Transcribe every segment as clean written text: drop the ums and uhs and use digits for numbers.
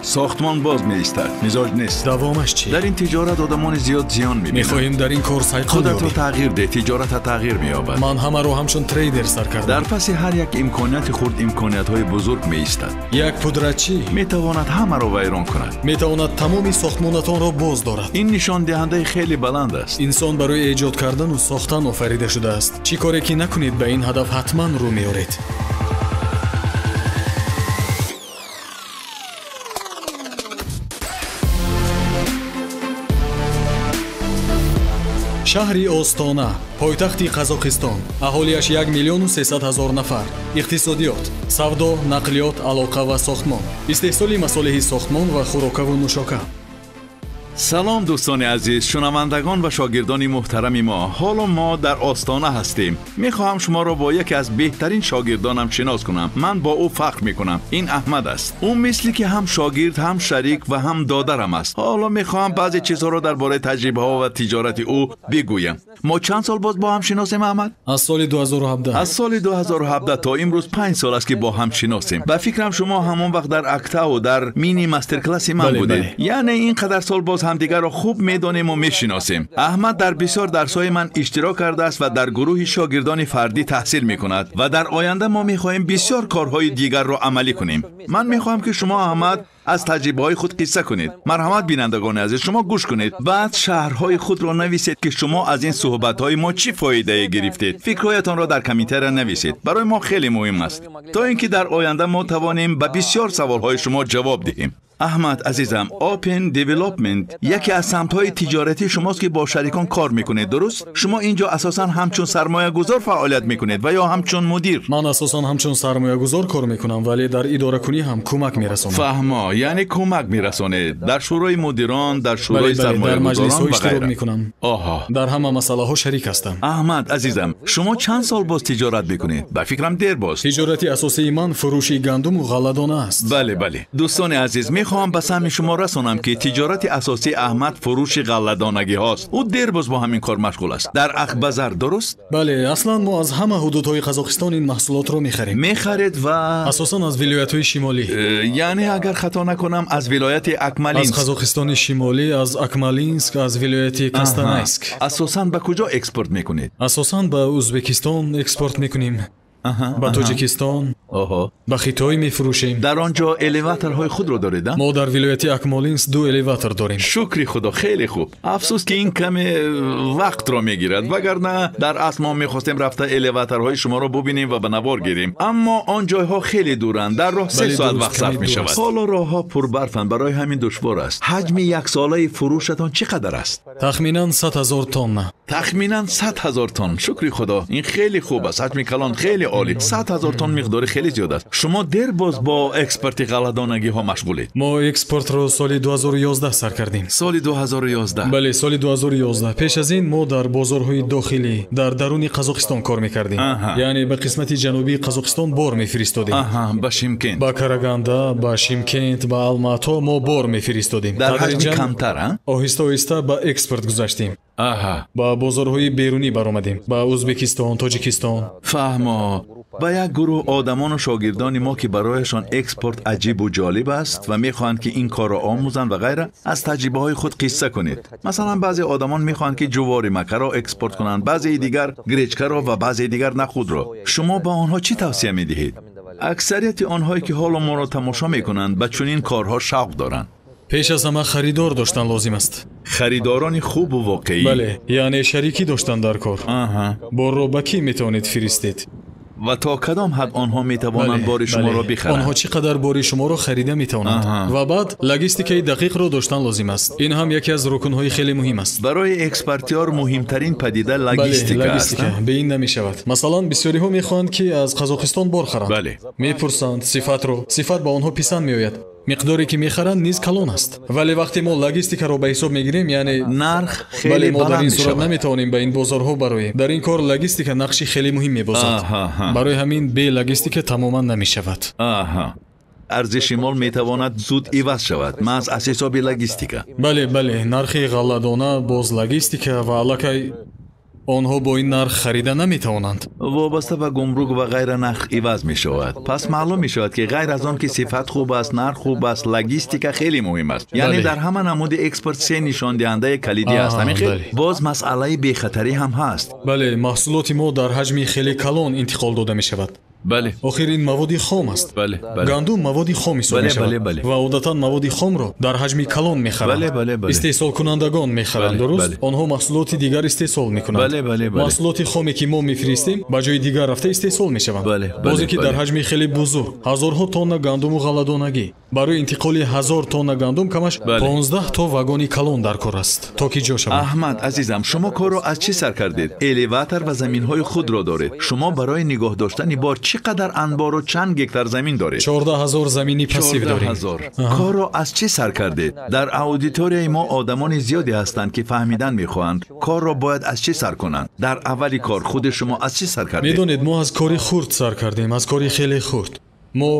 Сохтмон боз меистад, мизоҷ нест. Давомаш чӣ? Дар ин тиҷорат одамони зиёд зиён мебинанд. Мехоҳем дар ин кор сайқал худатро тағйир деҳ, тиҷората тағйир меёбад. Ман ҳамаро ҳамчун трейдер сар кардам. Дар паси ҳар як имконияти хурд имкониятҳои бузург меистад. Як пудратчӣ метавонад ҳамаро вайрон кунад, метавонад тамоми сохтмонатонро боз дорад. Ин нишондиҳандаи хеле баланд аст. Инсон барои эҷод кардану сохтан офарида шудааст. Чӣ коре ки накунед, ба ин ҳадаф ҳатман рӯ меоред. Шаҳри Остона, пойтахти Қазоқистон. Аҳолиаш 1 300 000 нафар. Иқтисодиёт, савдо, нақлиёт, алоқа ва сохтмон. Истеҳсоли масолеҳи сохтмон ва хӯрокаву нӯшока. Салом дӯстони азиз, шунавандагон ва шогирдони муҳтарами мо. Ҳоло мо дар Остона ҳастем. Мехоҳам шуморо бо яке аз беҳтарин шогирдонам шинос кунам. Ман бо ӯ фахр мекунам. Ин Аҳмад аст. Ӯ мисли ки ҳам шогирд, ҳам шарик ва ҳам додарам аст. Ҳоло мехоҳам баъзе чизҳоро дар бораи таҷрибаҳо ва тиҷорати ӯ бигӯям. Мо чанд сол боз бо ҳам шиносем, Аҳмад? Аз соли 2017. Аз соли 2017 то имрӯз 5 сол аст ки бо ҳам шиносем. Ба фикрам шумо ҳамон вақт дар Актау дар мини мастер-класси ман будед. Яъне ин қадар сол боз ҳамдигарро хуб медонем ва мешиносем. Аҳмад дар бисёр дарсҳои ман иштирок кардааст ва дар гурӯҳи шогирдони фардӣ таҳсил мекунад ва дар оянда мо мехоҳем бисёр корҳои дигарро амалӣ кунем. Ман мехоҳам ки шумо, Аҳмад, аз таҷрибаҳои худ қисса кунед. Марҳамат, бинандагони азиз, шумо гӯш кунед. Баъд шаҳрҳои худро нависед ки шумо аз ин суҳбатҳои мо чӣ фоидае гирифтед. Фикрҳоятонро дар комментария нависед. Барои мо хеле муҳим аст, то ин ки дар оянда мо тавонем ба бисёр саволҳои шумо ҷавоб диҳем. Аҳмад азизам, Open Development яке аз самтҳои тиҷоратии шумост ки бо шарикон кор мекунед, дуруст? Шумо инҷо асосан ҳамчун сармоягузор фаъолият мекунед ва ё ҳамчун мудир? Ман асосан ҳамчун сармоягузор кор мекунам, вале дар идоракунӣ ҳам кӯмак мерасонам. Фаҳмо, яъне кӯмак мерасонед дар шӯрои мудирон, дар шӯрои сармоягузорон ва ғайра. Мекунам. Оҳо. Дар ҳама масъалаҳо шарик ҳастам. Аҳмад азизам, шумо чанд сол боз тиҷорат мекунед? Ба фикрам дер боз. Тиҷорати асосии ман фурӯши гандуму ғалладона аст. Бале, бале. Дӯстони азиз, мехоҳам ба самъи шумо расонам ки тиҷорати асосии Аҳмад фурӯши ғалладонагиҳост. Ӯ дербоз бо ҳамин кор машғул аст. Дар Ақбазар, дуруст? Бале, аслан мо аз ҳама ҳудудҳои Қазоқистон ин маҳсулотро мехарем. Мехаред ва асосан аз вилоятҳои шимолӣ. Яъне агар хато накунам, аз вилояти Акмалинск. Аз Қазоқистони шимолӣ, аз Акмалинск, аз вилояти Костанайск. Асосан ба куҷо экспорт мекунед? Асосан ба Ӯзбекистон экспорт мекунем. Ба Тоҷикистон, ба Хитой мефурӯшем. Дар он ҷо элеваторҳои худро доред, а? Мо дар вилояти Акмолинск 2 элеватор дорем. Шукри Худо, хеле хуб. Афсӯс ки ин каме вақтро мегирад, вагарна дар асл мо мехостем рафта элеваторҳои шуморо бубинем ва ба навор гирем. Аммо он ҷойҳо хеле дуранд, дар роҳ 3 соат вақт сарф мешавад. Ҳоло роҳҳо пурбарфанд, барои ҳамин душвор аст. Ҳаҷми яксолаи фурӯшатон чӣ қадар аст? Тахминан 100 000 тонна. Тахминан 100 000 тонн. Шукри Худо, ин хеле хуб аст. Ҳаҷми калон хеле олӣ. 100 000 тонн миқдори хеле зиёд аст. Шумо дер боз бо экспорти ғалладонагиҳо машғулед? Мо экспортро соли 2011 сар кардем. Соли 2011? Бале, соли 2011. Пеш аз ин мо дар бозорҳои дохилӣ дар даруни Қазоқистон кор мекардем. Яъне ба қисмати ҷанубии Қазоқистон бор мефиристодем. Ба Шимкент. Ба Караганда, ба Шимкент, ба Алмато мо бор мефиристодем. Дар ҳаҷми камтар, а? Оҳиста оҳиста ба экспорт гузаштем. Ба бозорҳои берунӣ баромадем, ба Ӯзбекистон, Тоҷикистон. Фаҳмо, ба як гурӯҳ одамону шогирдони мо ки барояшон экспорт аҷибу ҷолиб аст ва мехоҳанд ки ин корро омӯзанд ва ғайра, аз таҷрибаҳои худ қисса кунед. Масалан, баъзе одамон мехоҳанд ки ҷувори макаро экспорт кунанд, баъзеи дигар гречкаро ва баъзеи дигар нахудро. Шумо ба онҳо чӣ тавсия медиҳед? Аксарияти онҳое ки ҳоло моро тамошо мекунанд ба чунин корҳо шавқ доранд. Пеш аз ҳама харидор доштан лозим аст. Харидорони хубу воқеӣ. Бале, яъне шарикӣ доштан дар кор. Борро ба кӣ метавонед фиристед? Ва то кадом ҳад онҳо метавонанд бори шуморо бихаранд? Онҳо чӣ қадар бори шуморо харида метавонанд? Ва баъд логистикаи дақиқро доштан лозим аст. Ин ҳам яке аз рукнҳои хеле муҳим аст. Барои экспортёр муҳимтарин падида логистика аст. Бе ин намешавад. Масалан, бисёриҳо мехоҳанд ки аз Қазоқистон бор харанд. Мепурсанд сифатро. Сифат ба онҳо писанд меояд. Миқдоре ки мехаранд низ калон аст. Вале вақте мо логистикаро ба ҳисоб мегирем, яъне нарх хеле мо дар баланд ин сурат мешавад. наметавонем ба ин бозорҳо бароем. Дар ин кор логистика нақши хеле муҳим мебозад. Барои ҳамин бе логистика тамоман намешавад. Арзиши мол метавонад зуд иваз шавад, маҳз аз ҳисоби логистика. Бале, бале, нархи ғалладона, боз логистика ва аллакай Онҳо бо ин нарх харида наметавонанд. Вобаста ба гумрук ва ғайра нарх иваз мешавад. Пас маълум мешавад, ки ғайр аз он ки сифат хуб аст, нарх хуб аст, логистика хеле муҳим аст. Яъне дар ҳама намуди экспорт се нишондиҳандаи калидӣ аст. Ҳамин хел боз масъалаи бехатарӣ ҳам ҳаст. Бале, маҳсулоти мо дар ҳаҷми хеле калон интиқол дода мешавад. Бале. Охир ин маводи хом аст. Бале, бале. Гандум маводи хом ҳисоб мешавад. Бале, бале. Ва одатан маводи хомро дар ҳаҷми калон мехаранд. Бале, бале, бале. Истеҳсолкунандагон мехаранд, дуруст? Онҳо маҳсулоти дигар истеҳсол мекунанд. Бале, бале, бале. Маҳсулоти хоме ки мо мефиристем ба ҷои дигар рафта истеҳсол мешаванд. Бале, бале. Бозе ки дар ҳаҷми хеле бузург, ҳазорҳо тонна гандуму ғалладонагӣ. Барои интиқоли 1000 тонна гандум камаш 15 то вагони калон дар кор аст, то ки ҷо шавад. Аҳмад азизам, шумо корро аз чӣ сар кардед? Элеватор ва заминҳои худро доред. Шумо барои нигоҳ доштани бор чӣ қадар анбору чанд гектар замин доред? 14,000 замини пассив дорем. 14,000. Корро аз чӣ сар кардед? Дар аудиторияи мо одамони зиёде ҳастанд, ки фаҳмидан мехоҳанд корро бояд аз чӣ сар кунанд. Дар аввали кор худи шумо аз чӣ сар кардед? Медонед, мо аз кори хурд сар кардем, аз кори хеле хурд. Мо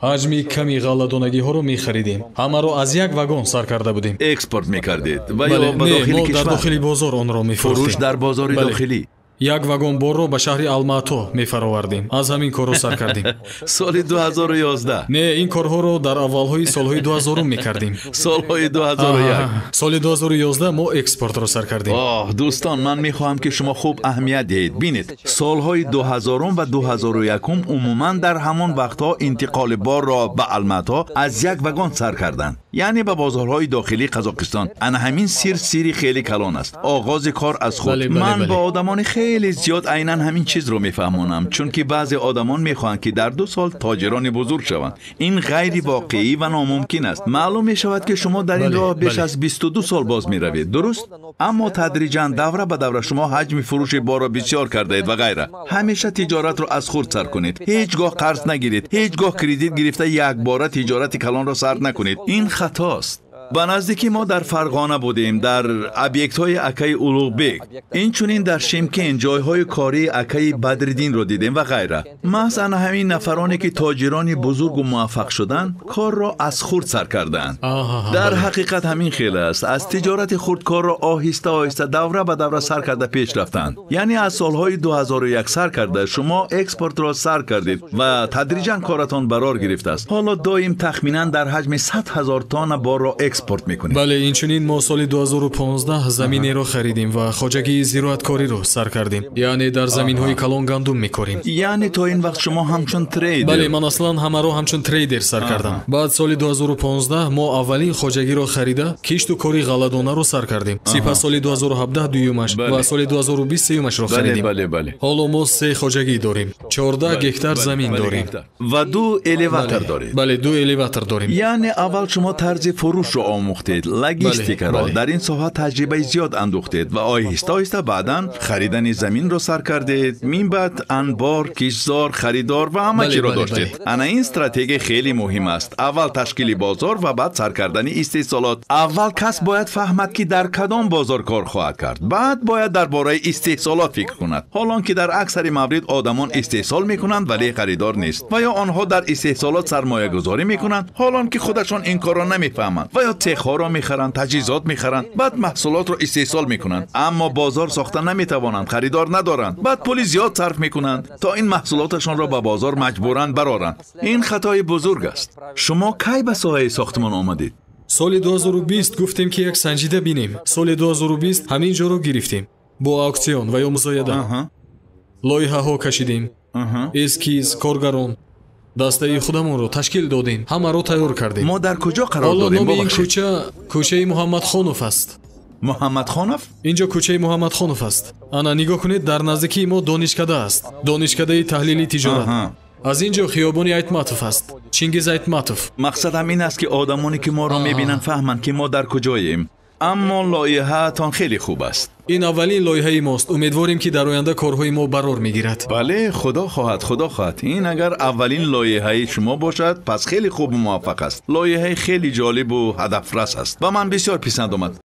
ҳаҷми ками ғалладонагиҳоро мехаридем. Ҳамаро аз як вагон сар карда будем. Экспорт мекардед ва ё ба дохили кишвар? Мо дар дохили бозор онро мефурӯхтем. Фурӯш дар бозори дохилӣ. Як вагон борро ба шаҳри Алмато мефаровардем. Аз ҳамин корро сар кардем. Соли 2011. Не, ин корҳоро дар аввалҳои солҳои 2000 мекардем. Солҳои 2001. Соли 2011 мо экспортро сар кардем. Оҳ, дӯстон, ман мехоҳам ки шумо хуб аҳамият диҳед. Бинед, солҳои 2000 ва 2001 умуман дар ҳамон вақтҳо интиқоли борро ба Алмато аз як вагон сар карданд. Яъне ба бозорҳои дохилии Қазоқистон. Ана ҳамин сир сири хеле калон аст. Оғози кор аз худ. Ман ба одамони хеле зиёд айнан ҳамин чизро мефаҳмонам, чунки баъзе одамон мехоҳанд ки дар 2 сол тоҷирони бузург шаванд. Ин ғайривоқеӣ ва номумкин аст. Маълум мешавад ки шумо дар ин роҳ беш аз 22 сол боз меравед, дуруст? Аммо тадриҷан давра ба давра шумо ҳаҷми фурӯши борро бисёр кардаед ва ғайра. Ҳамеша тиҷоратро аз хурд сар кунед. Ҳеҷ гоҳ қарз нагиред, ҳеҷ гоҳ кредит гирифта якбора тиҷорати калонро сар накунед. Ин хатост. Ба наздикӣ мо дар Фарғона будем, дар объектҳои акаи Улуғбек, инчунин дар Шимкент ҷойҳои кории акаи Бадриддинро дидем ва ғайра. Маҳз ана ҳамин нафароне ки тоҷирони бузургу муваффақ шуданд, корро аз хурд сар карданд. Дар ҳақиқат ҳамин хел аст. Аз тиҷорати хурд корро оҳиста оҳиста давра ба давра сар карда пеш рафтанд. Яъне аз солҳои 2001 сар карда шумо экспортро сар кардед ва тадриҷан коратон барор гирифтааст. Ҳоло доим тахминан дар ҳаҷми 100,000 тонна борро экспорт мекунед. Бале, инчунин мо соли 2015 заминеро харидем ва хоҷагии зироаткориро сар кардем. Яъне дар заминҳои калон гандум мекорем. Яъне то ин вақт шумо ҳамчун трейдер? Бале, ман аслан ҳамаро ҳамчун трейдер сар кардам. Баъд соли 2015 мо аввалин хоҷагиро харида, кишту кори ғалладонаро сар кардем. Сипас соли 2017 дуюмаш ва соли 2020 сеюмашро харидем. Ҳоло мо 3 хоҷагӣ дорем, 14 гектар замин дорем ва 2 элеватор доред. Бале, 2 элеватор дорем. Яъне аввал шумо тарзи фурӯшро омӯхтед, логистикаро, дар ин соҳа таҷрибаи зиёд андӯхтед ва оҳиста оҳиста баъдан харидани заминро сар кардед. Мин баъд анбор, киштзор, харидор ва ҳама чиро доштед. Ана ин стратегия хеле муҳим аст. Аввал ташкили бозор ва баъд сар кардани истеҳсолот. Аввал кас бояд фаҳмад ки дар кадом бозор кор хоҳад кард, баъд бояд дар бораи истеҳсолот фикр кунад. Ҳолон ки дар аксари маврид одамон истеҳсол мекунанд, вале харидор нест, ва ё онҳо дар истеҳсолот сармоягузорӣ мекунанд, ҳолон ки худашон ин корро намефаҳманд, ва ё цехҳоро мехаранд, таҷҳизот мехаранд, баъд маҳсулотро истеҳсол мекунанд, аммо бозор сохта наметавонанд, харидор надоранд, баъд пули зиёд сарф мекунанд то ин маҳсулоташонро ба бозор маҷбуран бароранд. Ин хатои бузург аст. Шумо кай ба соҳаи сохтмон омадед? Соли 2020 гуфтем ки як санҷида бинем. Соли 2020 ҳамин ҷоро гирифтем бо ауксион ва ё музояда. Лоиҳаҳо кашидем, эскиз, коргарон, дастаи худамонро ташкил додем, ҳамаро тайёр кардем. Мо дар куҷо қарор дорем? Ҳоло номи ин кӯча кӯчаи Муҳаммадхонов аст. Муҳаммадхонов? Инҷо кӯчаи Муҳаммадхонов аст. Ана нигоҳ кунед, дар наздикии мо донишкада аст, донишкадаи таҳлили тиҷорат. Аз ин ҷо хиёбони Айтматов аст, Чингиз Айтматов. Мақсадам ин аст ки одамоне ки моро мебинанд фаҳманд ки мо дар куҷоем. Аммо лоиҳаатон хеле хуб аст. Ин аввалин лоиҳаи мост. Умедворем ки дар оянда корҳои мо барор мегирад. Бале, худо хоҳад, худо хоҳад. Ин агар аввалин лоиҳаи шумо бошад, пас хеле хубу муваффақ аст. Лоиҳаи хеле ҷолибу ҳадафрас аст ва ман бисёр писанд омад.